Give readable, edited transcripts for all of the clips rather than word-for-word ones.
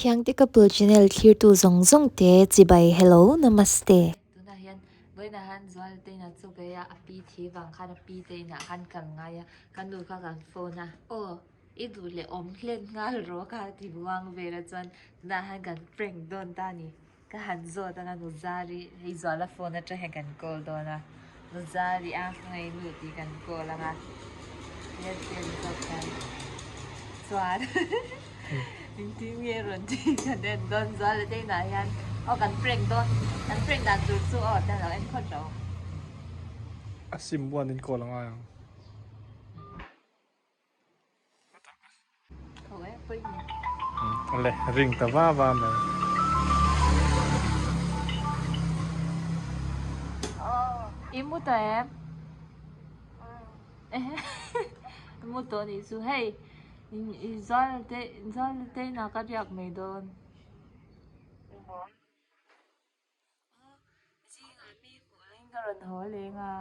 Khiangte Couple channel thlirtu zawng zawng te chibai hello namaste. Tunah hian vawiinah hian Zualte inah chu kei a a pi thi vang khan a pi te inah khan kal ngai a, ka nu kha kan phone a, aw i duh leh awm hlen nghal rawh kha a ti buang vel a chuan tunah hian kan prank dawn ta a ni. Ka han zawt anga Nuzari hei Zuala phone atang hian kan call dawn a, Nuzari a ngaih nu tih kan call anga Airtel zawk hian chuan engtin nge rawn tih kan en dawn Zuala te inah hian aw kan prank dawn kan prank dan tur chu aw te lo en phawt rawh u. A sim one in call angai ang. Le ring ta va va mai. I mu tawh em? I mu tawh nih chu hei i zal te zal te inah ka riak mai dawn. Zingah mi hmuh laiin ka rawn haw leng a.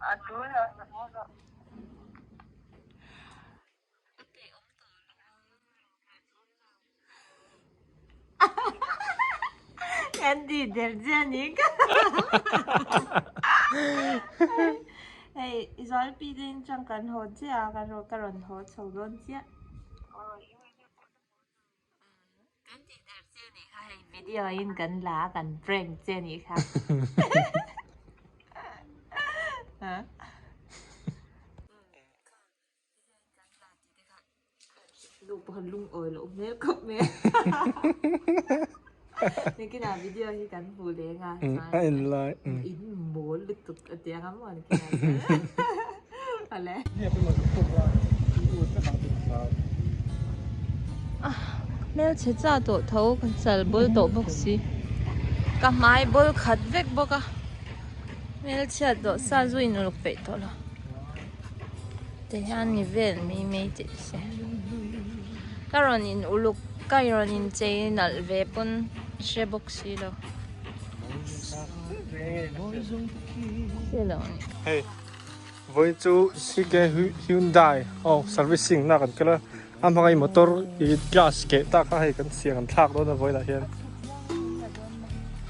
A tul lo haw rawh. Ka teh awm tawh lo a. Kan ti der che a ni ka. Hei i zualpi te in tang kan haw chiah a, ka rawn haw chho dawn chiah. Kan tih der che nih kha hei video in kan la a kan prank che nih kha. Nu pawh lungawi loh hmel khawp mai a. Nikinah video hi kan hmu leng a chuan A en lai. In mawl lutuk a ti ang a maw nikinah chuan. Awle. Hmelchhe cha tawh tho ka chal bawl tawh bawk si ka hmai bawl khat vek bawk a hmelchhiat tawh sa zu in uluk peih tawh lo ti hian ni vel mai mai teh se ka rawn in uluk ka rawn in chei nalh ve pawn hre bawk si lo hre lo a ni. Vawi chu CK Hyundai aw servicing na kan kal a, a hmanga i motor i glass keh tak kha hei kan siam kan thlak dawn a vawi lah hian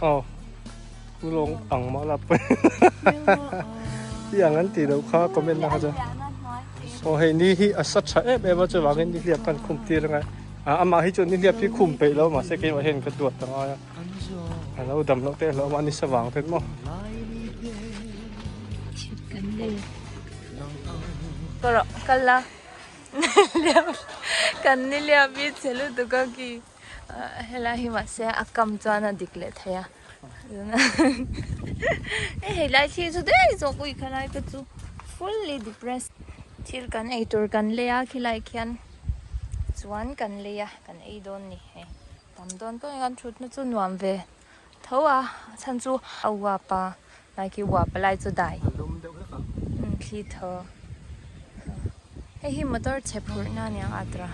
aw ulawng ang mah la pawi i ang an tih loh kha comment na kha chuan aw hei ni hi a sa tha em em a chuvangin nihliap khan khum tir angai a amah hi chuan nihliap hi khum peih lo mahse keimah hian ka duat angai a. A lo dam loh teh hlawm a ni savang te maw. Kawrah kal la kan ni liam hi che lutuk a ki helai hi mahse a kam chuan a dik leh thei a hei helai thli chu daih zawk ui khalai te chu fully depressed thil kan eitur kan lei a khilai khian chuan kan lei a kan ei dawn ni hei. Tam dawn pawh hian thutna chu nuam ve tho a, a chhan chu a uap a, lai khi uap a lai chu dai thli tho hei hi motor chhe phurh na aniang a tura.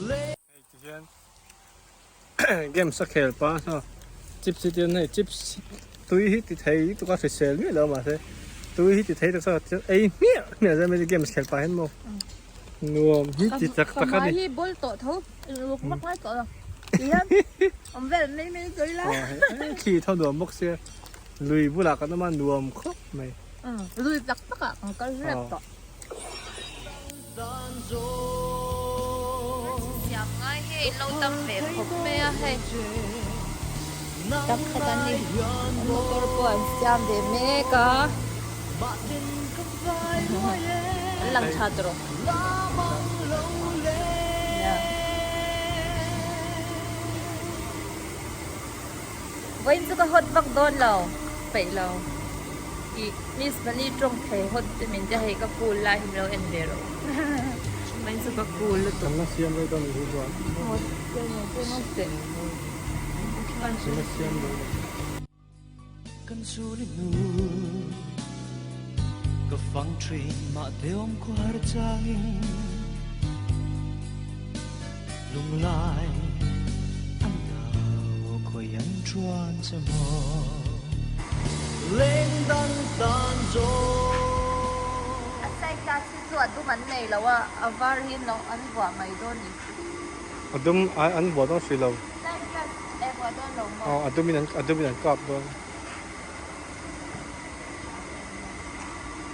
Hei ti hian games a khel pa saw chips hi tian hei chips tui hi ti thei lutuk a hrisel miah lo mahse tui hi ti thei tak saw chuan ei hmiah hmiah zel mai ni games khel pah hian maw nuam hi ti tak tak a ni. Ka hmai hi bawl tawh tho ruk vak ngai tawh lo ti hian awm vel mai mai sawi la. Aw hei thli tho nuam bawk sia lui bulah kan awm a nuam khawp mai. Lui tak tak ah kan kal rep tawh. Siam ngai hi in lo tam ve khawp mai a hei tam tak an ni motor pawh an siam ve mek a an lang tha tawh Vawiin chu ka hot vak dawn lo peih lo ih miss Mani tawng thei hot te min tia hei ka cool lai hi min lo en ve rawh vawiin chu ka cool lutuk. Kan la siam rei dawn nih hi chuan. Hot te maw te maw teh. Kan la siam rei dawn. Kan suli hnu ka fang thin mah te awm khuar changin lunglai an nau khawi an chuan che maw leng dang tan zawn. A sai class hi chu. chu a dum an nei lo a, a var hi no an vuah mai dawn ni. A dum ai an vuah dawn hrih lo. Side glass e vuah dawn lo maw? Aw a dum in a dum in an kap dawn.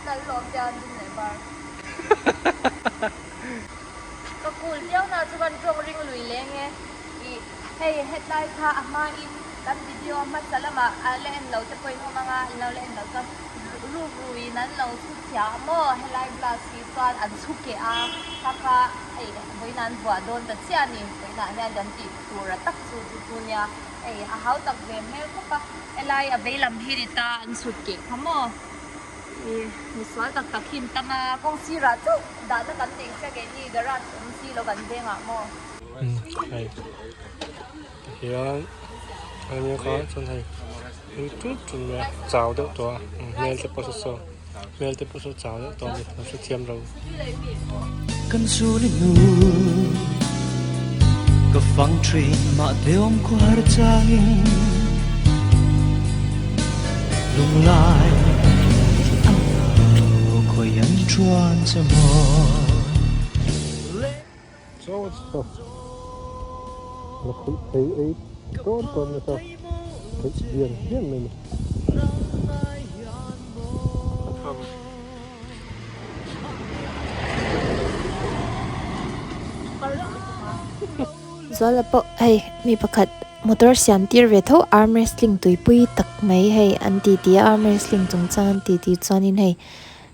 Nal lawm te an dum leh var. Ka kul viau na chu kan tawng ring lui leng e. Ih hei hetlai kha a hma in kan video hmasa lamah a la en lo te pawh in awm ang a, in lo la en lo chuan ruk ruiin an lo chhu thiah maw helai glass hi chuan an chhu keh a, kha kha hei vawiin an vuah dawn ta chiah a ni, vawiinah hian kan tih tur a tak chu chu chu nia hei a hau tak ve hmel khawp a, helai a vei lam hi ni ta an chhut keh kha maw. Ih misual tak tak hi an tam a, kawng sirah chauh dahna kan nei sia keini garage awm si lo kan vengah maw. Hei tihian ania kha chuan hei ui tut tut mai a chau deuh tawh a hmel te pawh saw saw hmel te pawh saw chau deuh tawh a ni an hrethiam lo. Kan sul i hnu ka fang thin mah te awm khuar changin lunglai an lo khawi an chuan che maw. Chaw chaw la khuih phei ei tawn tawn nasa theih bian bian mai ni. Zuala pawh hei mi pakhat motor siam tir ve tho arm wrestling tuipui tak mai hei an ti ti a arm wrestling chungchang an ti ti chuanin hei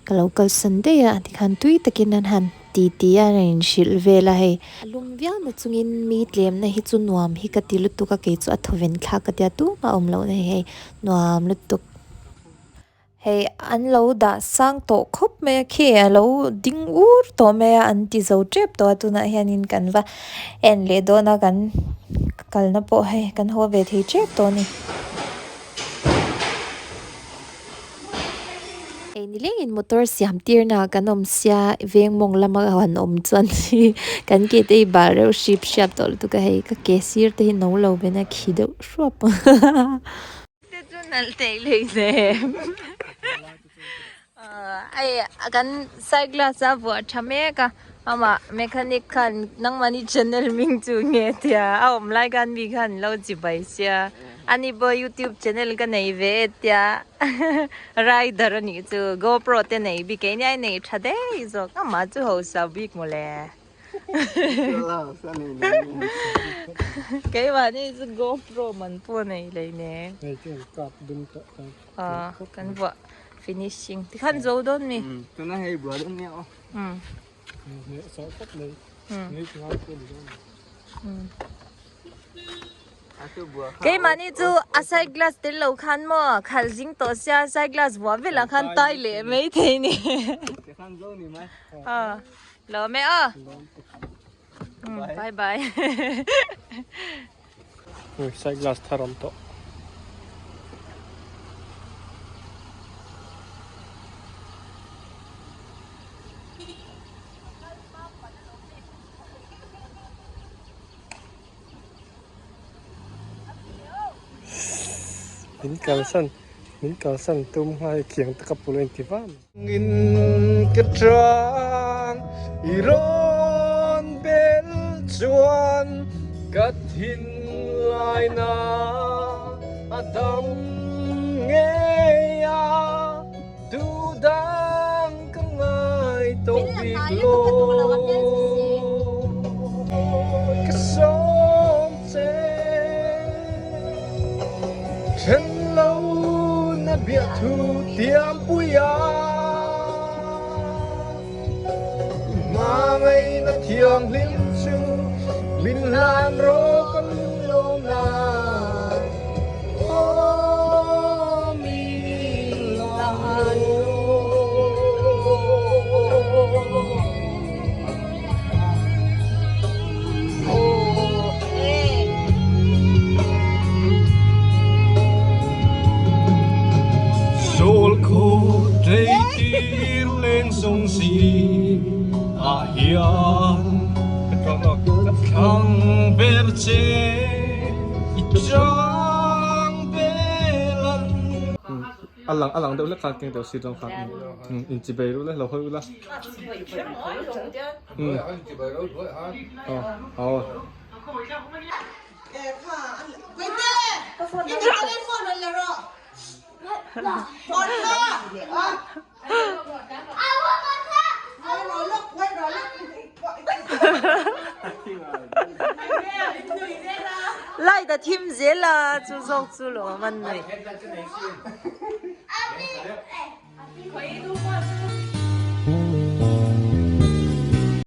ka lo kalsan daih a tikhan tui takin an han ti ti a an inhrilh vel a hei. A lum viau na chungin mi tlemna hi chu nuam hi ka ti lutuk a kei chu a thawven thlak ka tia tumah a awm loh na hi hei nuam lutuk. Hei an lo dah sang tawh khawp mai a khi a lo ding ur tawh mai a an ti zo tep tawh a tunah hianin kan va en leh dawn a kan kalna pawh hei kan haw ve thei tep tawh a ni. Hei nilengin motor siam tirna ah kan awm sia veng mawng lama han awm chuan kan ke te hi bal reuh hrip hriap tawh lutuk a hei ka ke sir te hi no lo ven a khi deuh hruap. Te chu nalh theih hlei hnem. Hei kan side glass a vuah tha mek a amah mechanic khan nangmahni channel hming chu nge tia a awm lai khan mi khan an lo chi bai sia ani pawh youtube channel ka nei ve e tia rider a nih chu gopro te nei bik e nia nei tha daih zawk amah chu hausa bik mawle. Keimahni chu GoPro man pawh nei lei ne. Hei chu an kap dum tawh ta. Ah, kan vuah finishing. Tikhan zo dawn mi. Tuna hei buah dawn nia aw. Hne sawh khawp mai. Ni ngai pawh ni dawn. Keimahni chu a side glass tel lo khan maw khalh zing tawh sia side glass vuah velah khan tai leh mai thei ni. Ah. Lo me aw. Bye bye. Ui side glass thar awm tawh. Min kalsan min kalsan tum nghal khiang taka pul a inti vang. In ka tang i rawn bel chuan ka thinlai na a dam ngei a duhdang ka ngai tawh bik lo ka sawm che then lo na biahthu tiam pui a hmangaihna thianghlim chu min hlan rawh ka lung lai aw min hlan rawh. Sawl khaw tleitir leng sawng si ah hian ka thlang ber che i chang belan. A lang a lang deuh hlek khan keng deuh si dawn khan in chi bei ru le lo hawi ula. Aw. Light a thim zel a chu zawk chu lawm an nuih.